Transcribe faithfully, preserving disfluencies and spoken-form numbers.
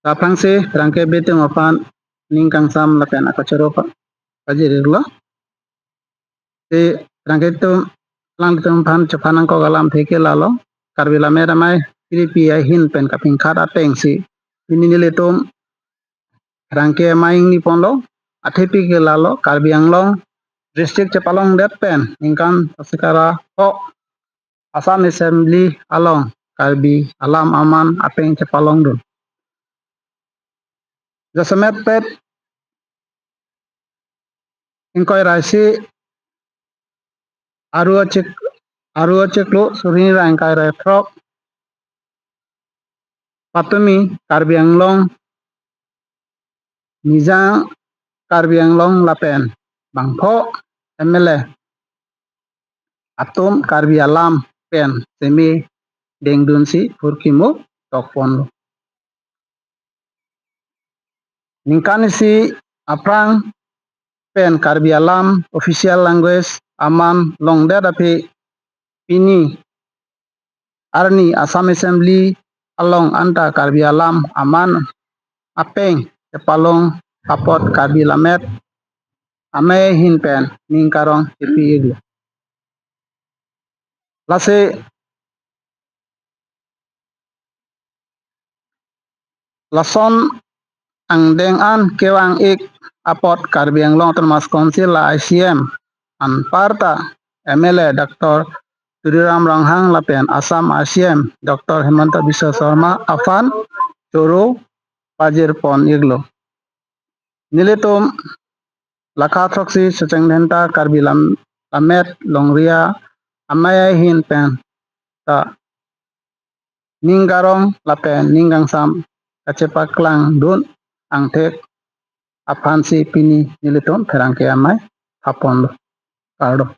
Aphrangsi pherangke abitum aphan ning kangsam lapen akachoro pa-, pajir-iklo. Si pherangke atum, alangtum aphan chephan nangkok alamthe ke lalo, Karbi Lammet Amei kiripi ahin pen kapingkhat atengsi pini nelitum pherangke amei ingniponlo. Athepi ke lalo, Karbi Anglong district chepalongdet pen ningkan sika ra ho Assam Assembly along Karbi alam aman apeng chepalongdun. Jasemet pet ingkoi ra isi, aru achik, aru achiklo, suri ra ingkai ra throk, patumi Karbi Anglong, Nijang Karbi Anglong lapen bangpho M L A atum Karbi alam pen semi dengdunsi phurkimo tokponlo. Ningkan isi aphrang pen Karbi alam official language aman longdet aphi pini arni Assam Assembly along anta Karbi alam aman apeng chepalong apot Karbi Lammet Amei ahin pen ning karong kipi-iklo. Lasi lason angdeng an kevang-ik apot Karbi Anglong Autonomous Council la I C M anparta M L A Doctor Tuliram Ronghang lapen Assam I C M Doctor Himanta Biswa Sarma aphan choro pajirpon-iklo. Nelitum lakha throksi Socheng Dhenta Karbi Lam-, Lammet Longria Amei ahin pen ta ning karong lapen ning kangsam kachepaklangdun angthek aphansi pini nelitum pherangke amei haponlo. Kardom.